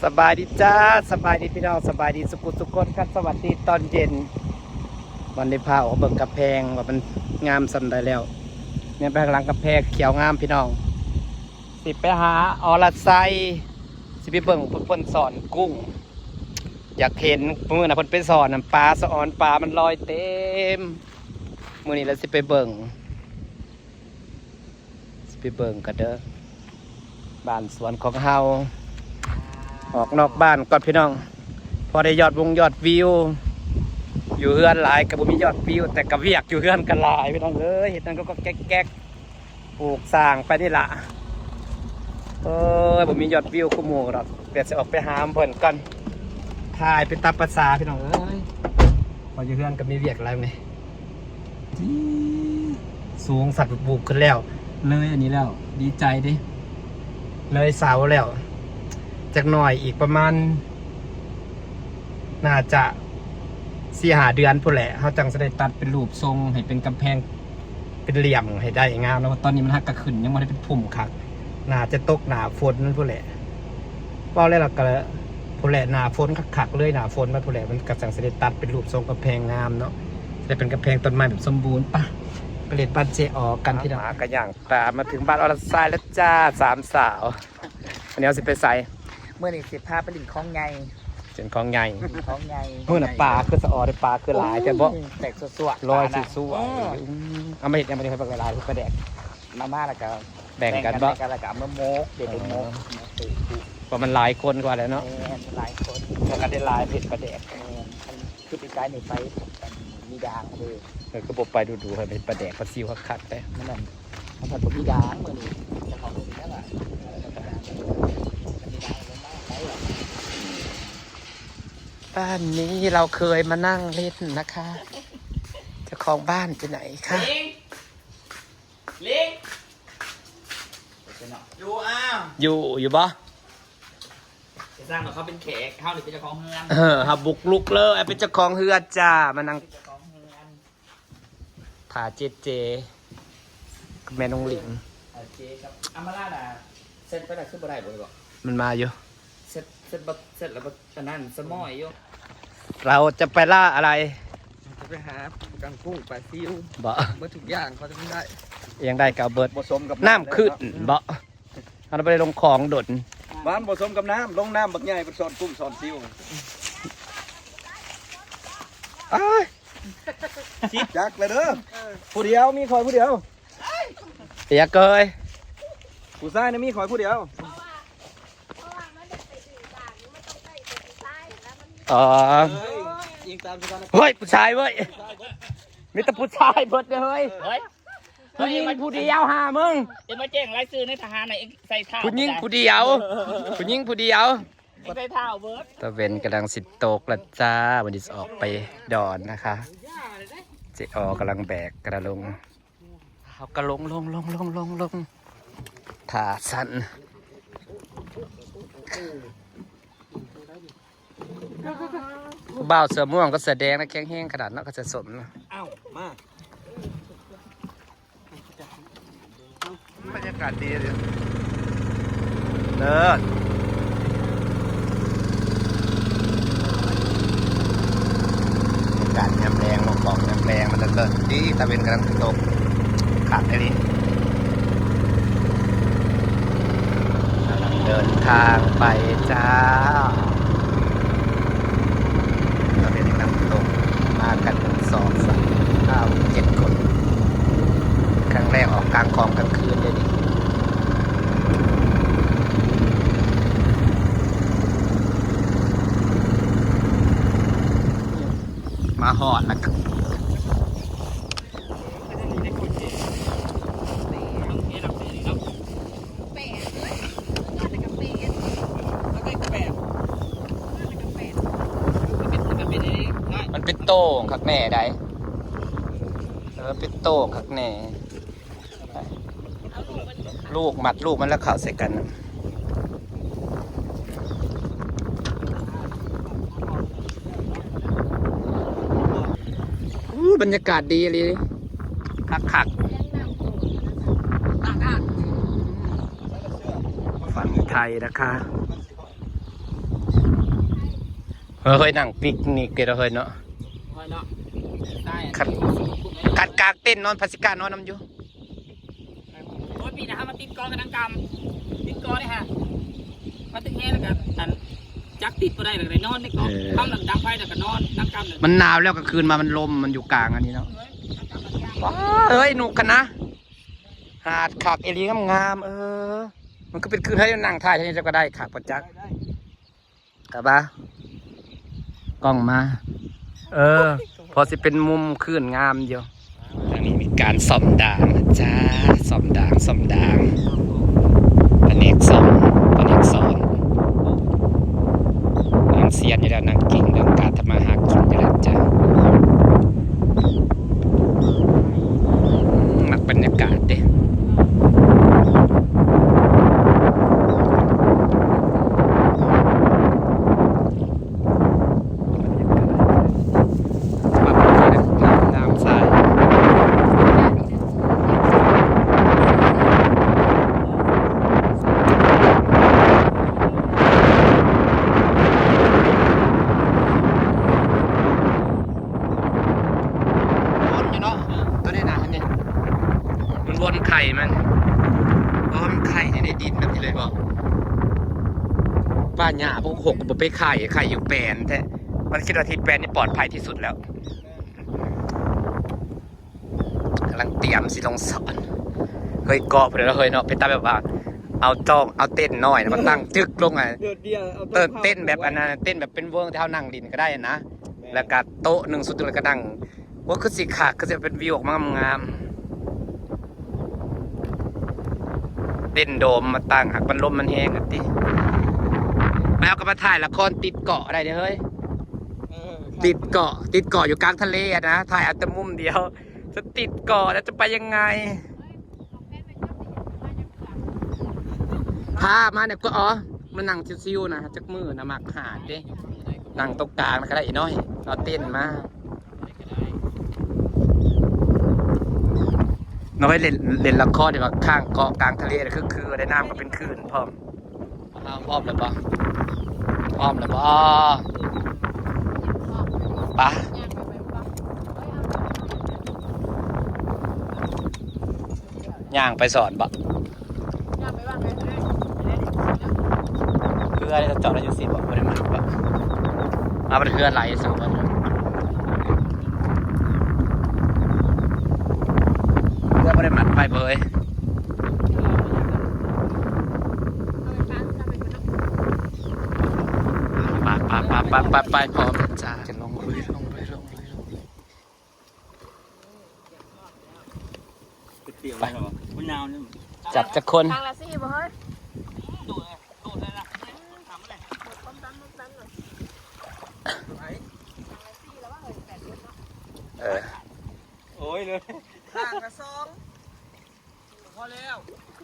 ສະບາຍດີຈ້າ ສະບາຍດີພີ່ນ້ອງ ສະບາຍດີສຸກໆທຸກຄົນຄັບ ສະຫວັດດີຕອນເຢັນ. ວັນນີ້ພາອອກເບິ່ງກຳແພງວ່າມັນງາມສ່ຳໃດແລ້ວ. ແມ່ນໄປທາງຫຼັງກຳແພງຂຽວງາມພີ່ນ້ອງ. ຊິໄປຫາອໍລະໄຊ ຊິໄປເບິ່ງເພິ່ນສອນກຸ້ງ. ຢາກເຫັນມື້ນັ້ນເພິ່ນໄປສອນນຳປາສະອອນ ປາມັນລອຍເຕັມ. ມື້ນີ້ລະຊິໄປເບິ່ງ. ຊິໄປເບິ່ງກັນເດີ ບ້ານສວນຂອງເຮົາ. ອອກນອກບ້ານກ່ອນພີ່ນ້ອງ ພໍໄດ້ຍອດວົງຍອດວິວ. ຢູ່ເຮືອນຫຼາຍກໍບໍ່ມີຍອດວິວ ແຕ່ກະວຽກຢູ່ເຮືອນກໍຫຼາຍພີ່ນ້ອງເອີຍ. ເຮັດຫຍັງກໍແກັກໆ ປູກສ້າງໄປນີ້ລະ. ໂອ້ຍ ບໍ່ມີຍອດວິວຄືໝູ່ດອກ. ດຽວຊິອອກໄປຫາເພິ່ນກ່ອນ ຖ່າຍໄປຕາມພາສາພີ່ນ້ອງເອີຍ. ພໍຢູ່ເຮືອນກໍມີວຽກຫຼາຍມື້ນີ້. ສູງສັດບຸກໆຂຶ້ນແລ້ວ ເລີຍອັນນີ້ແລ້ວ ດີໃຈເດ້ ເລີຍເສົາແລ້ວ. ຈັກໜ້ອຍອີກປະມານ ໜ້າຈະສີ່ຫ້າເດືອນພຸ້ນແຫຼະ ເຮົາຈັ່ງຊິໄດ້ຕັດເປັນຮູບຊົງໃຫ້ເປັນກຳແພງ ເປັນຫຼ່ຽມໃຫ້ໄດ້ງາມເນາະ. ຕອນນີ້ມັນຫາກະຂຶ້ນ ຍັງບໍ່ໄດ້ເປັນພຸ່ມຄັກ ໜ້າຈະຕົກໜ້າຝົນພຸ້ນແຫຼະ. ເວົ້າແລ້ວລະກະພຸ້ນແຫຼະ ໜ້າຝົນຄັກໆເລີຍ ໜ້າຝົນມາພຸ້ນແຫຼະ ມັນກະຈັ່ງຊິໄດ້ຕັດເປັນຮູບຊົງກຳແພງງາມເນາະ ໄດ້ເປັນກຳແພງຕົ້ນໄມ້ແບບສົມບູນ. ປະ ໄປເຫຼັ້ນບ້ານເຈອໍກັນພີ່ນ້ອງ. ກະຍ່າງຕາມມາເຖິງບ້ານອໍລະໄຊແລ້ວຈ້າ ສາມສາວ. ວັນນີ້ເຮົາຊິໄປໃສ? ມື້ນີ້ຊິພາໄປຫຼິ້ນຂອງໃຫຍ່. ເປັນຂອງໃຫຍ່ ຂອງໃຫຍ່. ມື້ນັ້ນປາຄືສະອອດ ປາຄືຫຼາຍແທ້ບໍ? ໂອ້ຍ ແຕກຊົ່ວໆ ລອຍຊົ່ວໆ. ເອົາມາເຮັດຫຍັງບັດນີ້ ໃຫ້ບັກຫຼາຍໆ ເຮັດປາແດກ? ມາ ມາແລ້ວກໍແບ່ງກັນບໍ? ແບ່ງກັນ ແລ້ວກໍເອົາມາໝົກ ເດັດໄປໝົກ. ເອີ ເພາະມັນຫຼາຍຄົນກວ່າແລ້ວເນາະ. ແມ່ນ ມັນຫຼາຍຄົນ ແລ້ວກໍໄດ້ຫຼາຍເຮັດປາແດກ. ແມ່ນ ຄືປີກາຍນີ້ໄປອັນມີດາງເດີ. ເອີ ຄືບໍ່ໄປດູໆ ໃຫ້ເຮັດປາແດກປາຊິວຄັກໆໄດ໋. ນັ້ນ ມັນບໍ່ມີດາງມື້ນີ້ ເຈົ້າຂອງມື້ນີ້ແຫຼະ ມີດາງລົງມາໄປ. ບ້ານນີ້ເຮົາເຄີຍມານັ່ງຫຼິ້ນນະຄະ. ເຈົ້າຂອງບ້ານຢູ່ໄຫນຄະ? ລິງ ລິງ ຢູ່ ອ້າວ ຢູ່ ຢູ່ບໍ່? ໄປສ້າງວ່າເຂົາເປັນແຂກ ເຮົານີ້ເປັນເຈົ້າຂອງເຮືອນ. ເອີ ເຮົາບຸກລຸກເລີຍ ເປັນເຈົ້າຂອງເຮືອນຈ້າ ມານັ່ງ ເປັນເຈົ້າຂອງເຮືອນ. ຖ້າເຈເຈກັບແມ່ນ້ອງຫຼິງ ເອີ ເຈກັບອາມາລານະ ເຊັດໄປລະຄືບໍ່ໄດ້ບໍ? ມັນມາຢູ່ ເຊັດ ເຊັດບໍ່ ເຊັດລະບໍ່ ອັນນັ້ນສະໝອຍຢູ່. ເຮົາຈະໄປລ່າອະໄລ? ຈະໄປຫາກັງກຸ້ງ ປາຊິວ ບໍ່ ເບິດທຸກຢ່າງເຂົາຈະໄດ້ ຫຍັງໄດ້ກໍເອົາເບິດ. ບໍ່ສົມກັບ ນ້ຳຂຶ້ນ ເນາະ ບໍ່? ເຮົາໄດ້ບໍ່ໄດ້ລົງຂອງດົນ. ມັນບໍ່ສົມກັບນ້ຳ ລົງນ້ຳບັກໃຫຍ່ໄປສອນກຸ້ງສອນຊິວ. ອ້າຍ ຊິຈັກແລ້ວເດີ ຜູ້ດຽວ ມີຂ້ອຍຜູ້ດຽວ. ເອີຍ ຜູ້ຊາຍນະມີຂ້ອຍຜູ້ດຽວ. ອໍ ເຮີ້ຍ ຜູ້ຊາຍເວີ້ຍ ມີແຕ່ຜູ້ຊາຍເບິດເລີຍເຮີ້ຍ. ເຮີ້ຍ ຜູ້ຍິງຜູ້ດຽວຫາມຶງ. ເອັງມາແຈ້ງລາຍຊື່ໃນທະຫານນະ ເອັງໃສ່ທ້າວ ຜູ້ຍິງຜູ້ດຽວ ຜູ້ຍິງຜູ້ດຽວ. ເອັງໃສ່ທ້າວເບິດ. ຕາເວັນກຳລັງຊິຕົກແລ້ວຈ້າ ວັນນີ້ຊິອອກໄປດອນນະຄະ. ເຈອໍກຳລັງແບກກະດາລົງ ເຮົາກະລົງ ລົງ ລົງ ລົງ ລົງ ລົງ ຖ້າຊັ້ນ. ບ່າວເສືອມ່ວງກັບເສືອແດງນະ ແຂງແຮງຂະໜາດເນາະ ເຂົາຈະສົມນະ. ອ້າວ ມາ ບັນຍາກາດດີເລີຍ ເລີດ. ບັນຍາກາດຍາມແລງ ໝອກຍາມແລງ ມັນເລີດໆ ດີ ຕາເວັນກຳລັງຊິຕົກ ຄັກອີ່ຫຼີ. ກຳລັງເດີນທາງໄປຈ້າ ຕອນນີ້ນ້ຳຕົກ ມາກັນໜຶ່ງ ສອງ ສາມ ຫ້າ ຫົກ ເຈັດຄົນ. ຄັ້ງແລກອອກກາງຂອງກາງຄືນເດ້ນີ້. ມາຮອດແລ້ວກະ ມັນເປັນໂຕ່ງຄັກແນ່ໃດ໋ ເອີ ເປັນໂຕ່ງຄັກແນ່. ລູກມັດລູກມັນແລ້ວເຂົ້າໃສ່ກັນ. ອູ້ ບັນຍາກາດດີອີ່ຫຼີ ຄັກໆ. ຝັ່ງໄທນະຄະ. ເອີ ເຮີ້ຍ ນັ່ງປິກນິກເດີເຮີ້ຍເນາະ. ເຮີ້ຍເນາະ ຄັນ ຄັນກາງເຕັນນອນ ໃຜຊິກ້ານອນນຳຢູ່? ໂອ້ຍ ປີໜ້າເຮົາມາຕິດເກາະກັນນຳກັນ ຕິດເກາະເດ້ຫະ ມາຕຶກແຮງແລ້ວກໍ ອັນ ຈັກຕິດບໍ່ໄດ້ ແລ້ວກໍໄດ້ນອນໃນເກາະ. ເອີ ເຮົານັ້ນດັງໄຟແລ້ວກໍນອນນຳກັນ. ມັນໜາວແລ້ວກາງຄືນມາ ມັນລົມ ມັນຢູ່ກາງອັນນີ້ເນາະ. ວ້າ ເອີຍ ນົກຫັ້ນນະ ຫາດຄັກອີ່ຫຼີ ງາມໆ. ເອີ ມັນຄືເປັນຄືນ ເຮີ້ຍ ນັ່ງຖ່າຍແຖວນີ້ເຈົ້າກໍໄດ້ຄັກປະຈັກ. ກະບາ ກ້ອງມາ ເອີ ພໍຊິເປັນມຸມຄືນງາມຢູ່. ທາງນີ້ມີການສ້ອມດາງນະຈ້າ ສ້ອມດາງ ສ້ອມດາງ ພະແນກສ້ອມ ພະແນກສອນ. ນາງຊຽນຢູ່ແລ້ວ ນາງເກັ່ງເລື່ອງການທຳມາຫາກິນຢູ່ແລ້ວຈ້າ. ອືມ ມັກບັນຍາກາດເດ້. ຄົນຢູ່ເນາະ ໂຕນີ້ນະ ອັນນີ້ ມັນວົນໄຂ່ມັນ ເພາະວ່າມັນໄຂ່ໃນດິນແບບນີ້ເລີຍບໍ? ປ່າຫຍ້າພວກຫົກກໍບໍ່ໄປໄຂ່ ໄຂ່ຢູ່ແປນແທ້. ມັນຄິດວ່າທີ່ແປນນີ້ປອດໄພທີ່ສຸດແລ້ວ. ກຳລັງຕຽມຊິລົງສອນ. ເຮີ້ຍ ເກາະພຸ້ນລະເຮີ້ຍເນາະ ເປັນຕາແບບວ່າ ເອົາຕ້ອງ ເອົາເຕັນນ້ອຍນະມາຕັ້ງຈຶກລົງ ອະ ໂດດດ່ຽວ ເອົາໂຕະ ເອີ ເຕັນແບບອັນນັ້ນ ເຕັນແບບເປັນເວີງທີ່ເຮົານັ່ງຫຼິ້ນກໍໄດ້ນະ. ແມ່ນ ແລ້ວກະໂຕະໜຶ່ງຊຸດ ແລ້ວກະນັ່ງ ໂອ້ ຄືຊິຄັກ ຄືຊິເປັນວິວອອກມາງາມໆ. ເຕັນໂດມມາຕັ້ງ ຫາກມັນລົມມັນແຮງຫັ້ນຕິ. ແລ້ວກໍມາຖ່າຍລະຄອນຕິດເກາະໄດ້ເດ້ເຮີ້ຍ. ເອີ ຕິດເກາະ ຕິດເກາະຢູ່ກາງທະເລຫັ້ນນະ ຖ່າຍເອົາແຕ່ມຸມດຽວ. ຈະຕິດເກາະແລ້ວຈະໄປຍັງໄງ? ພາມາແດ່ກວ່າ ອໍ ມານັ່ງຊິວໆນະ ຈັກມື້ນະ ມັກຫາດເດ້. ນັ່ງຕົງກາງນະກໍໄດ້ອີນ້ອຍ ເອົາເຕັນມາ. ນ້ອຍເຫຼັ້ນ ເຫຼັ້ນລະຄອນທີ່ວ່າຂ້າງເກາະກາງທະເລນະ ຄື ຄືໄດ້ ນ້ຳກໍເປັນຄື້ນພ້ອມ. ອ້າວ ພ້ອມແລ້ວບໍ່? ພ້ອມແລ້ວບໍ່? ປະ ຍ່າງໄປສອນບໍ່? ເຮືອນີ້ເຂົາເຈາະໄດ້ຢູ່ຊີ້ບໍ່? ບໍ່ໄດ້ມັດບໍ່? ເອົາ ມັນເຮືອໄຫຼສູງ ເຮືອບໍ່ໄດ້ມັດໄປເບີຍ. ໄປໆໆໆ ພ້ອມແລ້ວຈ້າ ຈະລົງເລີຍ ລົງເລີຍ ລົງເລີຍ ລົງເລີຍ. ໄປ ຈັບຈັກຄົນ? ທາງລະສີ່ບໍ່ເຮີ້ຍ? ເອີ ໂອ້ຍ ເລີຍ ຂ້າງລະສອງ ພໍແລ້ວ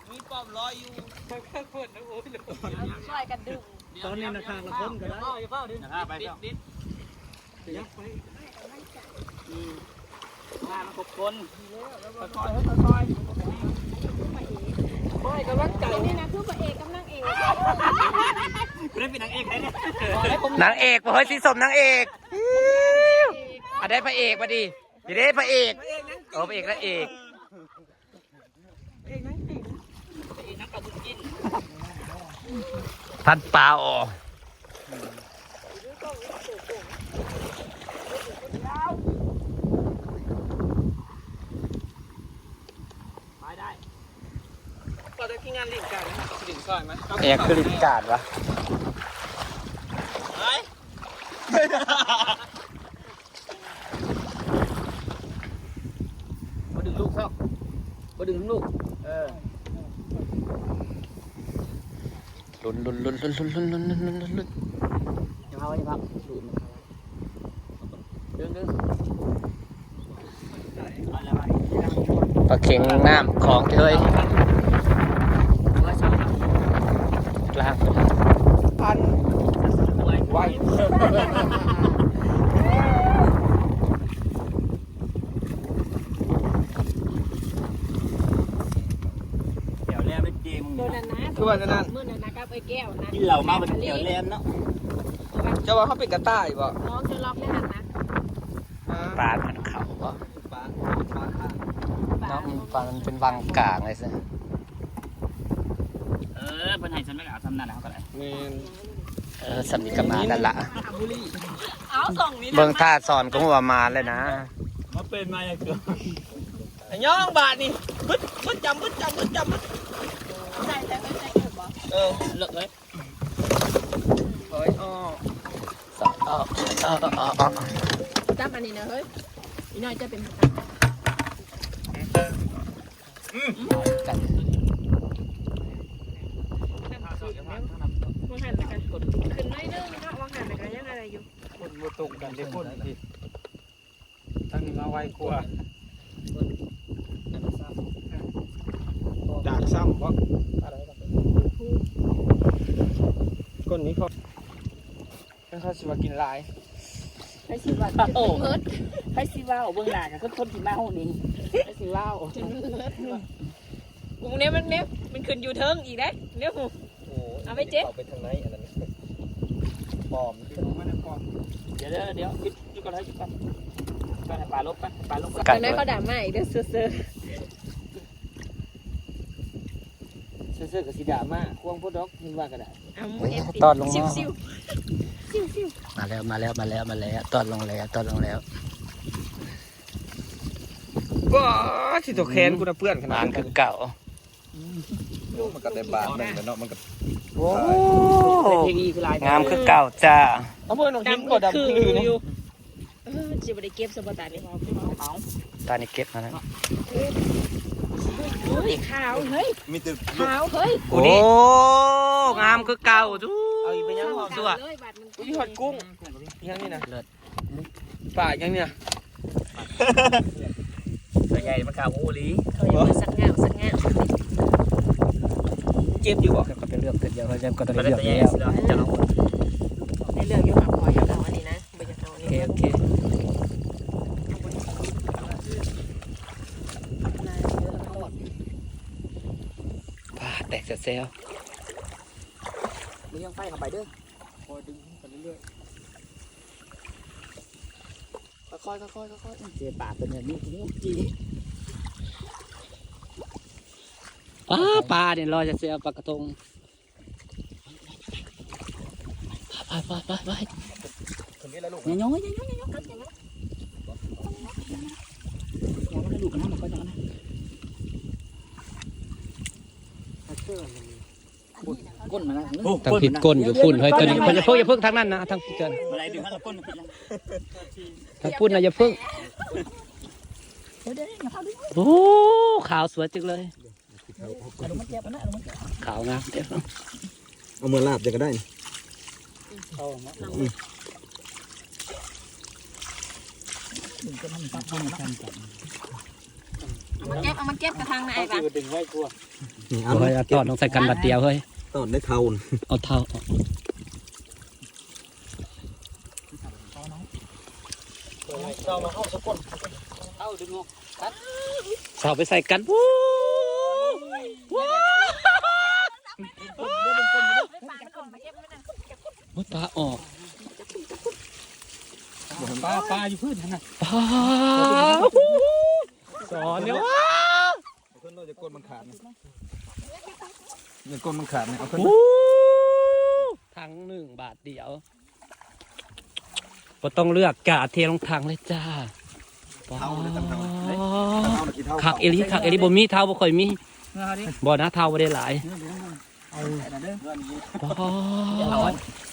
ມີປ້ອມລອຍຢູ່ ຂ້າງຄົນນະ ໂອ້ຍ ເລີຍ ຊ່ອຍກັນດຶງ. ຕອນນີ້ນະ ຂ້າງລະຄົນກໍໄດ້ ຢ່າຟ້າວ ຢ່າຟ້າວດຶງ ຢ່າພາໄປ ຕິດ ຕິດ ອືມ ມາຄົບຄົນ ຄ່ອຍໆ ຄ່ອຍໆ ໃຫ້ກຳລັງໃຈ. ນີ້ນະຄືພະເອກກັບນາງເອກ ບໍ່ໄດ້ເປັນນາງເອກໃດນີ້ ນາງເອກບໍ່ເຮີ້ຍ ສີສົມນາງເອກ. ອັນໃດພະເອກບັດນີ້? ນີ້ເດ້ພະເອກ ເອີ ພະເອກນາງເອກ. ພັນປາອໍ ໄປໄດ້ ກໍໄດ້ທີ່ງານຫຼິ້ນການ ຫຼິ້ນຊ່ອຍມາ. ເອີ ຄືຫຼິ້ນການວະ? ໄປ. ບໍ່ດຶງລູກຊອກ ບໍ່ດຶງລູກ ເອີ ລຸນໆໆໆໆ ຢ່າເອົາ ຢ່າເອົາ ດູດມັນ ດຶງໆ. ປາເຂັງນ້ຳຂອງເອີຍ ກາງ ອັນ ໄວ ແຖວແລມເດ້ເຈ ມື້ນັ້ນນະ ຄືວ່ານັ້ນ ມື້ນັ້ນນະ ກັບໄອ້ແກ້ວນະ ກິນເຫຼົ້າມາບັດແຖວແລມເນາະ. ເຈົ້າວ່າເຮົາເປັນກະຕ່າຍບໍ່? ມອງຈະລັອກແລ້ວຫັ້ນນະ. ປານມັນເຂົ້າບໍ່? ປານ ປານ ເນາະ ປານມັນເປັນວັງກາງໄງຊະ. ເອີ ເພິ່ນໃຫ້ສ່ຳໃດກໍເອົາສ່ຳນັ້ນແຫຼະ ເຮົາກໍໄດ້. ແມ່ນ. ເອີ ສ່ຳນີ້ກໍມາແລ້ວລະ. ເອົາ ສອງນີ້ ເບິ່ງທ່າສອນກໍຮູ້ວ່າມາແລ້ວນະ. ມາເປັນມາຢ່າງເກີນ. ໄອ້ຍອງບາດນີ້ ບຶດ ບຶດຈຳ ບຶດຈຳ ບຶດຈຳ ບຶດ. ໃສ່ ໃສ່ ໃສ່ ເອີ ເລີກເລີຍ. ເອີຍ ອໍ ຈັບອັນນີ້ນະເຮີ້ຍ ອີນ້ອຍຈະເປັນ ອືມ ກັນ ວາງຫັ້ນແລ້ວກໍຂຶ້ນໜ້ອຍໜຶ່ງເນາະ ວາງຫັ້ນແລ້ວກໍຍັງອະໄລຢູ່ ຄົນບໍ່ຕົງກັນເດ້ຄົນທີ່ ທາງນີ້ມາໄວກວ່າ ດາກຊ້ຳບໍ່? ກົ້ນນີ້ເຂົາ ເຂົາຊິວ່າກິນຫຼາຍ ໃຜຊິວ່າ ໂອ້ ເບິດ ໃຜຊິເວົ້າ ເບິ່ງໜ້າກັນຄົນ ຄົນທີ່ເມົານີ້ ໃຜຊິເວົ້າ ຈົນເບິດ ກູແນວມັນແນວ ມັນຂຶ້ນຢູ່ເທິງອີກເດ້ ແນວ ໂອ້ຍ ເອົາໄປເຈ ເຂົ້າໄປທາງໃນ ອັນນັ້ນປອມ ຂຶ້ນມາໃນປອມ ດຽວ ດຽວ ດຽວ ຢຸດ ຢຸດກ່ອນ ຢຸດກ່ອນ ກ່ອນໃຫ້ປາລົງກ່ອນ ໃຫ້ປາລົງກ່ອນ ຈັກໜ້ອຍເຂົາດ່າມາອີກເດີ ເຊີໆ ເຊີໆ ກໍຊິດ່າມາ ຄວາງໂພດດອກ ເຫັນວ່າກໍໄດ້ ເອົາ ເອີຍ ເອັດ ຕອດລົງມາ ຊິວໆ ຊິວໆ ມາແລ້ວ ມາແລ້ວ ມາແລ້ວ ມາແລ້ວ ຕອດລົງແລ້ວ ຕອດລົງແລ້ວ ວ້າ ຊິຕົວແຂນ ອືມ ກູນະເປື້ອນຂະໜາດ ມາຄືເກົ່າ. ໂອ້ ມັນກໍໄດ້ບາດໜຶ່ງແລ້ວເນາະ ມັນກໍ ໂອ້ ງາມຄືເກົ່າຈ້າ ເອົາເບິ່ງ ນ້ອງຫີນກໍດຳຄືຢູ່ ເອີ ຊິບໍ່ໄດ້ເກັບຊະບໍ່ຕານີ້ ເອົາ ຕານີ້ເກັບມາແລ້ວ ອຸ້ຍ ຂາວເຮີ້ຍ ມີແຕ່ຂາວເຮີ້ຍ ໂອ້ ງາມຄືເກົ່າ ເອົາອີກໄປຍັງ ສວຍ ອຸ້ຍ ຮອດກຸ້ງ ອີຫຍັງນີ້ນະ ເລີດ ປາຫຍັງນີ້ນະ ຕົວໃຫຍ່ມັນຂາວອູຫຼີ ເຂົາເອີ້ນວ່າສັກງາວ ສັກງາວ ເຈັບຢູ່ບໍ່? ກໍໄປເລືອກເທື່ອດຽວ ເຂົາຈະກໍຕ້ອງໄດ້ເລືອກຢູ່ແລ້ວ ເຈົ້າລອງ ໄດ້ເລືອກຢູ່ ຫາກຂ້ອຍຢາກເອົາອັນນີ້ນະ ບໍ່ຢາກເອົາອັນນີ້ ໂອເຄ ໂອເຄ ປາ ແຕກແຊວໆ ເລື່ອງໄຟເຂົ້າໄປເດີ ຄ່ອຍດຶງໄປເລື້ອຍໆ. ຄ່ອຍໆ ຄ່ອຍໆ ຄ່ອຍໆ ເຈປາເປັນແບບນີ້ ປາ ປານີ້ລອຍແຊວໆ ປາກະທົງ ໄປໆໆໆ ຢ່າຍໍ ຢ່າຍໍ ຢ່າຍໍ ຢ່າມາລູກນຳ ມັນກໍຢ່ານະ ເອີ ກົ້ນມັນນະ ໂອ້ ທາງຜິດກົ້ນຢູ່ພຸ້ນ ເຮີ້ຍ ຕົວນີ້ ຢ່າເພິ່ງ ຢ່າເພິ່ງ ທາງນັ້ນນະ ທາງພຸ້ນ ທາງພຸ້ນນະ ຢ່າເພິ່ງ ໂອ້ ຂາວສວຍຈັງເລີຍ ຂາວງາມເດ້ ເອົາເມືອລາບຈັກກໍໄດ້ ເອົາມາ ອືມ ເອົາມາເກັບ ເອົາມາເກັບກະທາງນາຍບາດ ດຶງໄວ້ກວ່າ ນີ້ ເອົາ ເອົາ ເອົາ ຕອນລົງໃສ່ກັນບາດດຽວເຮີ້ຍ ຕອນໄດ້ເທົ່າ ເອົາເທົ່າ ເອົາມາເອົາສະກົນ ເອົາດຶງອອກ ເອົາໄປໃສ່ກັນ ໂອ້ຍ ປາອອກ ປາ ປາຢູ່ພື້ນຫັ້ນນະ ປາ ສອນເນຍ ເອົາຂຶ້ນໂລດ ຢ່າກົ້ນມັນຂາດນະ ຢ່າກົ້ນມັນຂາດນະ ເອົາຂຶ້ນ ໂອ້ ຖັງໜຶ່ງບາດດຽວ ບໍ່ຕ້ອງເລືອກ ກະເທລົງຖັງເລີຍຈ້າ ເທົ່າເດ້ ເທົ່າ ເທົ່າ ເທົ່າ ຄັກອີ່ຫຼີ ຄັກອີ່ຫຼີ ບໍ່ມີເທົ່າ ບໍ່ຄ່ອຍມີ ບໍ່ນະ ເທົ່າບໍ່ໄດ້ຫຼາຍ ເອົາ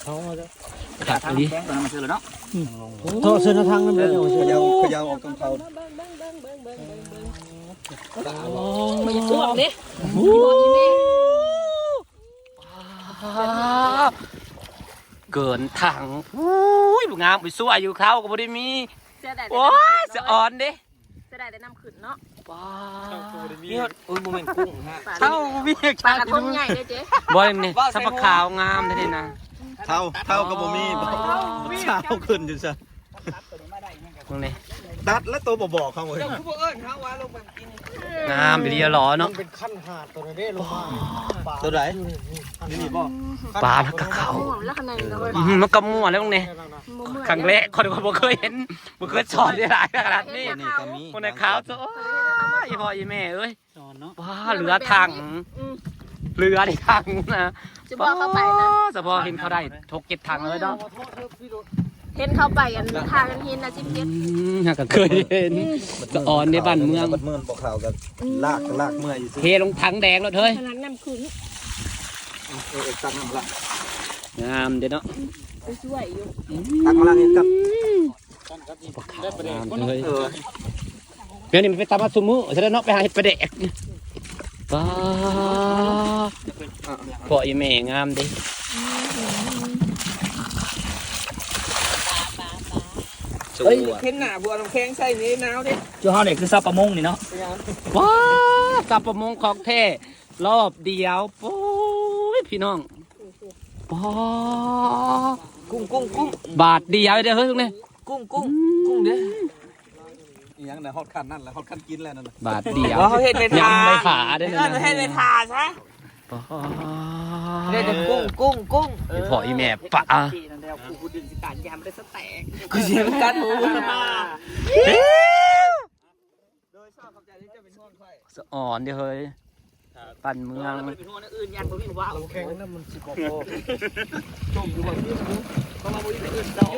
ເອົາ ຄັກອີ່ຫຼີ ເທາະເຊີນທາງນັ້ນ ເອີ ເຂົາເຈົ້າ ເຂົາເຈົ້າອອກກຳເພົາ ໂອ້ຍ ມັນຈະຖ້ວມເດ້ ໂອ້ ເກີນຖັງ ໂອ້ຍ ງາມ ໄປຊ່ວຍຢູ່ ເທົ່າກໍບໍ່ໄດ້ມີ ເສຍດາຍແຕ່ ໂອ້ຍ ນ້ຳຂຶ້ນ ສະອອນເດ້ ເສຍດາຍແຕ່ນ້ຳຂຶ້ນເນາະ ປາ ເທົ່າກໍບໍ່ໄດ້ມີ ໂອ້ຍ ບໍ່ແມ່ນກຸ້ງ ເທົ່າມີ ປາກະທົງໃຫຍ່ເດ້ເຈ ບໍ່ ນີ້ ເວົ້າໃສ່ຫົວ ສັບປະຂາວງາມເດ້ນີ້ນະ ເທົ່າ ເທົ່າກໍບໍ່ມີ ເທົ່າມີ ສາວຂຶ້ນຢູ່ຊະ ເບິ່ງນີ້ ຕັດແລ້ວໂຕບໍ່ບອກເຮົາເວີຍ ເຈົ້າຄືບໍ່ເອີ້ນເຮົາວ່າລົງໄປກິນ ເອີ ງາມອີ່ຫຼີຫຼໍເນາະ ມັນເປັນຂັ້ນຫາດຕົວນັ້ນເດ້ ລົງມາ ປາ ຕົວໃດ? ຢູ່ນີ້ ນີ້ບໍ່? ປາມັນກໍເຂົ້າ ແລ້ວຂ້າງໃນກໍ ອືມ ມັນກໍມົ້ວແລ້ວນີ້ ບໍ່ເມື່ອຍ ຄັ້ງແລກ ຂ້ອຍກໍບໍ່ເຄີຍເຫັນ ບໍ່ເຄີຍສອນໄດ້ຫຼາຍຂະໜາດນີ້ ນີ້ກໍມີ ຄົນໃນຂາວ ໂອ້ຍ ອີ່ພໍ່ອີ່ແມ່ເອີຍ ສອນເນາະ ວ້າ ເຫຼືອຖັງ ອືມ ເຫຼືອໃນຖັງນະ ຈະບໍ່ເຂົ້າໄປນະ ສະເພາະເຫັນເຂົາໄດ້ຫົກເຈັດຖັງເລີຍເນາະ ເຫັນເຂົາໄປອັນທາງອັນເຫັນນະ ສິບເຈັດ ອືມ ຫາກະເຄີຍເຫັນ ອືມ ສະອອນໃນບ້ານເມືອງ ບັດມື້ບໍ່ເຂົ້າກໍ ອືມ ລາກກໍລາກເມື່ອຍຢູ່ ເທລົງຖັງແດງໂລດເຮີ້ຍ ຂະໜາດນ້ຳຂຶ້ນ ເອີ ເອີ ຕັກນ້ຳລະ ງາມເດ້ເນາະ ໄປຊ່ວຍຢູ່ ຕັກມາລະເຮັດກັບ ປາຂາວງາມເລີຍ ເອີ ແນວນີ້ມັນໄປຕຳມາຊຸມື້ ສະນັ້ນເນາະ ໄປຫາເຮັດປາແດກ ປາ ພໍ່ອີ່ແມ່ງາມເດ້ ເອີຍ ເຫັນໜ້າບໍ່ ເອົານ້ຳແຂງໃສ່ນີ້ໜາວເດ້ ຈຸເຮົານີ້ຄືຊາວປະມົງນີ້ເນາະ ປາ ຊາວປະມົງຂອງແທ້ ລອບດຽວ ໂອ້ຍ ພີ່ນ້ອງ ປາ ກຸ້ງ ກຸ້ງ ກຸ້ງ ບາດດຽວເດ້ເຮີ້ຍ ນີ້ ກຸ້ງ ກຸ້ງ ອືມ ກຸ້ງເດ້ ອີຫຍັງນະ ຮອດຂັ້ນນັ້ນລະ ຮອດຂັ້ນກິນແລ້ວນັ້ນນະ ບາດດຽວ ວ່າເຮົາເຮັດໄປທາ ຍັງໄປຫາເດ້ ເອີ ນະ ເຮັດໄປທາຊະ ປາ ເຮັດແຕ່ກຸ້ງ ກຸ້ງ ກຸ້ງ ອີ່ພໍ່ອີ່ແມ່ປາ ນັ້ນແຫຼະ ກູຜູ້ດຶງຊິຕາຍ ຢາມໄດ້ສະແຕກ ກູຊິກັດໝູ ໂດຍຊອບຂອບໃຈທີ່ເຈົ້າເປັນຫ່ວງຂ້ອຍ ສະອອນເດ້ເຮີ້ຍ ບ້ານເມືອງ ເອີ ບໍ່ໄດ້ເປັນຫ່ວງແນວອື່ນ ຢ້ານບໍ່ມີຜູ້ບ່າວ ນ້ຳແຂງນັ້ນມັນຊິບໍ່ພໍ ຕົ້ມຢູ່ບໍ່ ເພາະວ່າບໍ່ມີແນວອື່ນດອກ